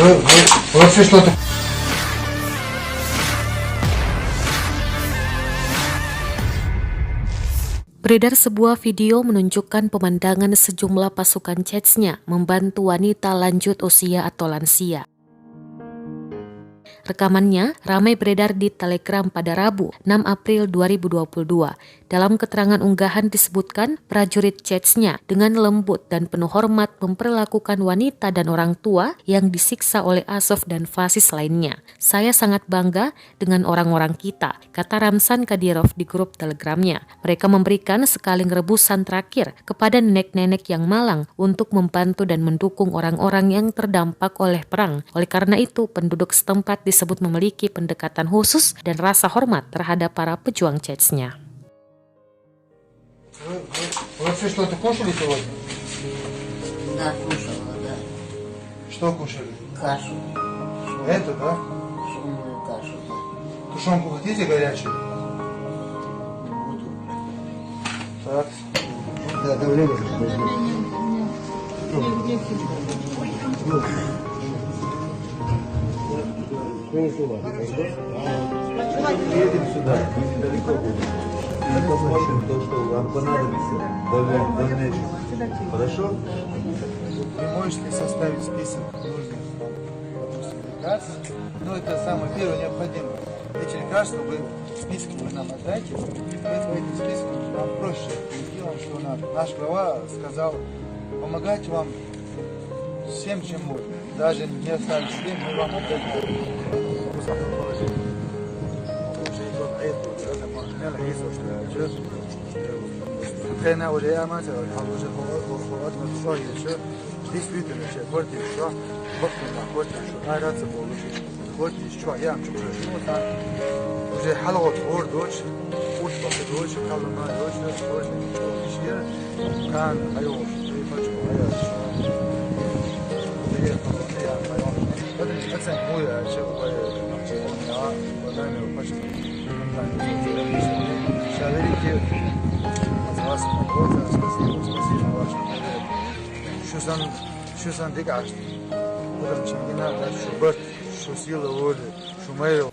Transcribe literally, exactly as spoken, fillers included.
Вот, вот, вот всё, что ты. Beredar sebuah video menunjukkan pemandangan sejumlah pasukan Chechnya membantu wanita lanjut usia atau lansia. Rekamannya ramai beredar di Telegram pada Rabu, enam April dua ribu dua puluh dua. Dalam keterangan unggahan disebutkan, prajurit Chechnya dengan lembut dan penuh hormat memperlakukan wanita dan orang tua yang disiksa oleh Azov dan fasis lainnya. "Saya sangat bangga dengan orang-orang kita," kata Ramzan Kadyrov di grup Telegramnya. Mereka memberikan sekalian rebusan terakhir kepada nenek-nenek yang malang untuk membantu dan mendukung orang-orang yang terdampak oleh perang. Oleh karena itu, penduduk setempat disebut memiliki pendekatan khusus dan rasa hormat terhadap para pejuang Chechnya. Вы, вы, вы вообще что-то кушали сегодня? Да, кушала, да. Что кушали? Кашу. Это, да? Пшённую кашу, да. Тушёнку хотите горячую? Буду. Так. Да, давление. Давление у меня. Едем сюда, мы недалеко будем. Мы посмотрим то, что вам понадобится в дальнейшем. Хорошо? Вы можете составить список нужных вам, допустим, лекарств? Ну, это самое первое необходимое. Эти лекарства вы в списке вы нам отдайте. Мы по этим спискам вам проще. Дело в том, что у нас наш глава сказал помогать вам всем, чем можно. Даже не оставим себе, мы вам отдадим. Действительно, человек, вот, вот, вот, вот, вот, вот, вот, действительно, человек, вот, вот, вот, вот, вот, Хоть ещё я чугур шуна. Уже халгъа тор дочь, ут басы дочь, калма дочь, дочь, дочь, ишья. Кан айо, и пачку ая. Уже халгъа я айо. Потом это мой, а, чё, ой, я, вот, наверное, почти. Шаверики, спасибо, спасибо, спасибо, ваше. Шусан, шусан дикаш. Потом чангина, да, шубат. Шусила воли, шумайра.